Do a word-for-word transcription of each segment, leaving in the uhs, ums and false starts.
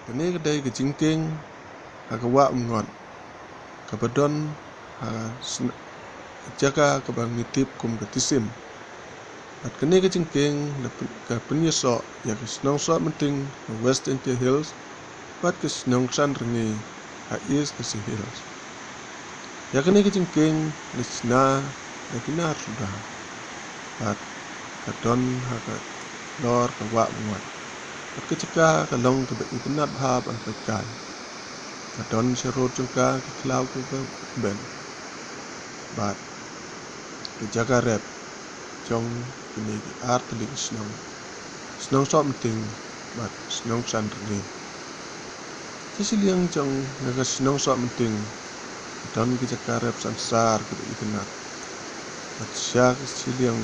Kane ka dei ka jingkieng ha ka Wah Umngot, kaba don ha sn-, jaka kaba ngi tip kum ka Tisim. Bad kane ka jingkieng la pyn-, ka pynïasoh ïa ka shnong Sohmynting ha West Jaintia Hills bad ka shnong Ksanrngi ha East Khasi Hills. Ïa kane ka jingkieng la shna da ki nar suda bad ka don ha ka lor ka Wah Umngot. Bad ka jaka ka long kaba itynnad bha ban peit kai. Ka don sha rud jong ka ki khlaw kiba bun bad ka jaka rep jong kine ki artylli ki shnong, shnong Sohmynting bad shnong Ksanrngi. Sha shiliang jong ka shnong Sohmynting ka don ki jaka rep sansar kiba itynnad. Bad sha shiliang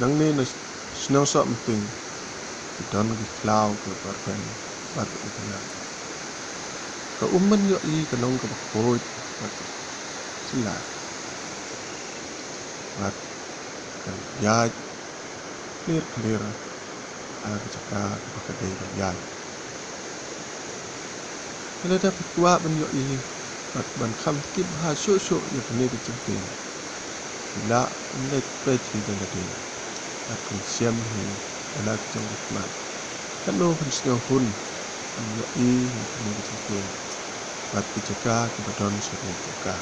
nangne na shnong Sohmynting ka don ki khlaw kiba parben bad itynnad. Ka um ban ïohi ka long kaba khuid bad sila bad ka ïaid khlieh khlieh ha ka jaka kaba ka dei ban ïaid. Lada phi kwah ban ïohi bad ban kham tip bha shuh shuh ïa kane ka jingkieng, phi lah ban leit peit hi da lade bad ban shem hi da la ka jong ka khmat. Katno phin sngewhun ban ïohi ïa kane ka jingkieng bad ki jaka kiba don sha rud jong ka.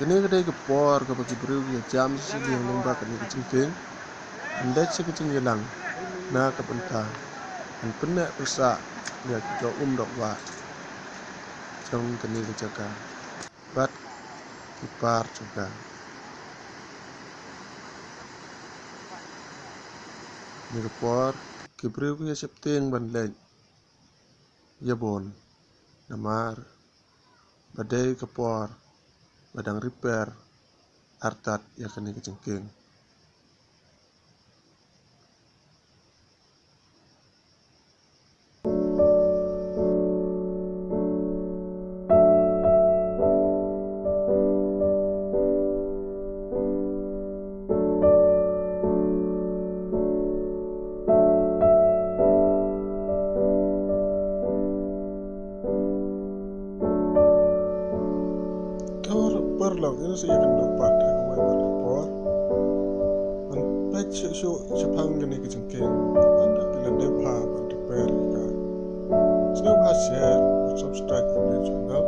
Kane ka dei ka por kaba ki briew ki ïa jam sha shiliang lyngba kane ka jingkieng. Ban leit sha ka jingïalang na ka bynta ban pynneh pynsah ïa ki jong um dok wah jong kane ka jaka bad ki par jong ka. Kane ka por ki briew ki ïa sheptieng ban leit ïa bun namar ba dei ka por ba dang repair artat ïa kane ka jingkieng. Te paralok, ngin sa ïakynduh pat ha kawei pat ka por ban peit shuh shuh shaphang kane ka jingkieng. Ynda ki la dep ha ban repair ka, sngewbha share bad subscribe ïa kane ka channel.